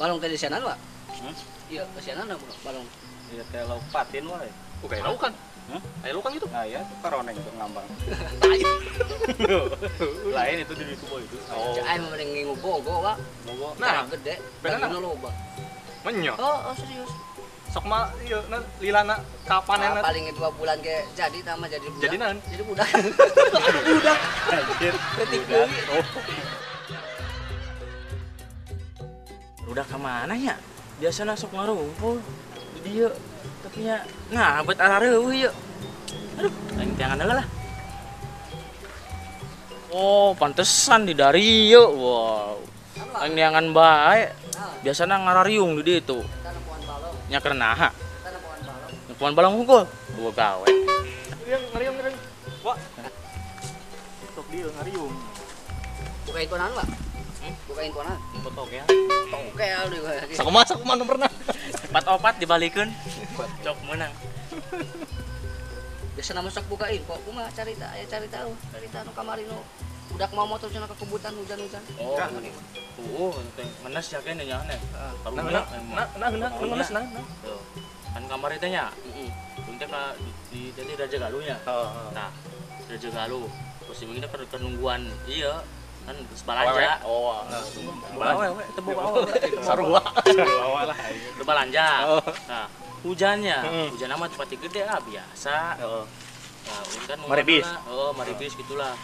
Balong teh di sianan, Pak? Iya, ke sianan balong. Iya, kayak lauk patin wae. Oh, kayak lauk kan? Aya lauk kan gitu? Nah, iya, karoneng tuh ngambang. Lain itu di kubo itu. Oh. Cek aing mah mending ngingu bogo, Pak. Bogo. Nah, gede. Bener loba. Menyo. Oh, serius. Sok mah ieu na lilana kapan enak. Paling 2 bulan ke jadi tambah jadi budak. Jadi naon? Jadi budak. Budak. Anjir. Detik deui. Oh. Udah ke mana ya? Biasana sok ngarumpul di dieu. Tapi nya nah buat arareueuh ieu. Aduh, aing teangan heula lah. Oh, pantesan di dari ieu. Wow. Aing neangan bae. Biasana ngarariung di dieu tuh. Nya keur naha? Nempoan balong hungkul. Boga gawe. Ngariung ngariung. Wah. Sok dieu ngariung. Bukain konan, Pak. Bukain konan. Nempo togel. Togel deui. Sakumaha sakumaha nu pernah. 4-4 dibalikeun. Cok menang. Biasana mah sok bukain kok kumaha carita aya carita eueuh, carita nu kamari nu budak mau motor cenah ke kebutan hujan-hujan. Oh. Teh menes ya kene nya aneh. Nah, nah, nah, menes nah. Tuh. Kan kamari teh nya. Heeh. Teh ka di tadi Raja Galuh nya. Nah, Raja Galuh. Posisi kita keur nungguan ieu kan geus balanja. Oh. Balanja. Teu boga awewe. Sarua. Sarua lah. Keur balanja. Nah, hujannya, hujan amat pati gede ah biasa. Heeh. Nah, kan maribis. Oh, maribis gitulah.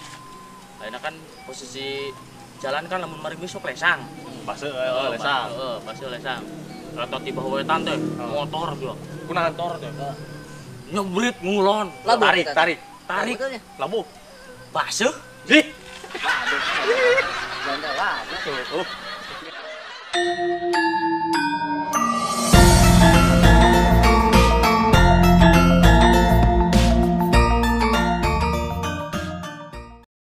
Ayeuna kan posisi jalan kan lamun maribis sok lesang. Base lesang. Heeh, base lesang. Rata tiba wetan teh, motor dia. Kunaon motor teh? Nyebrit ngulon. Tarik, tarik. Tarik. Labuh. Baseuh. Ih. Waduh. Jangan labuh. Oh.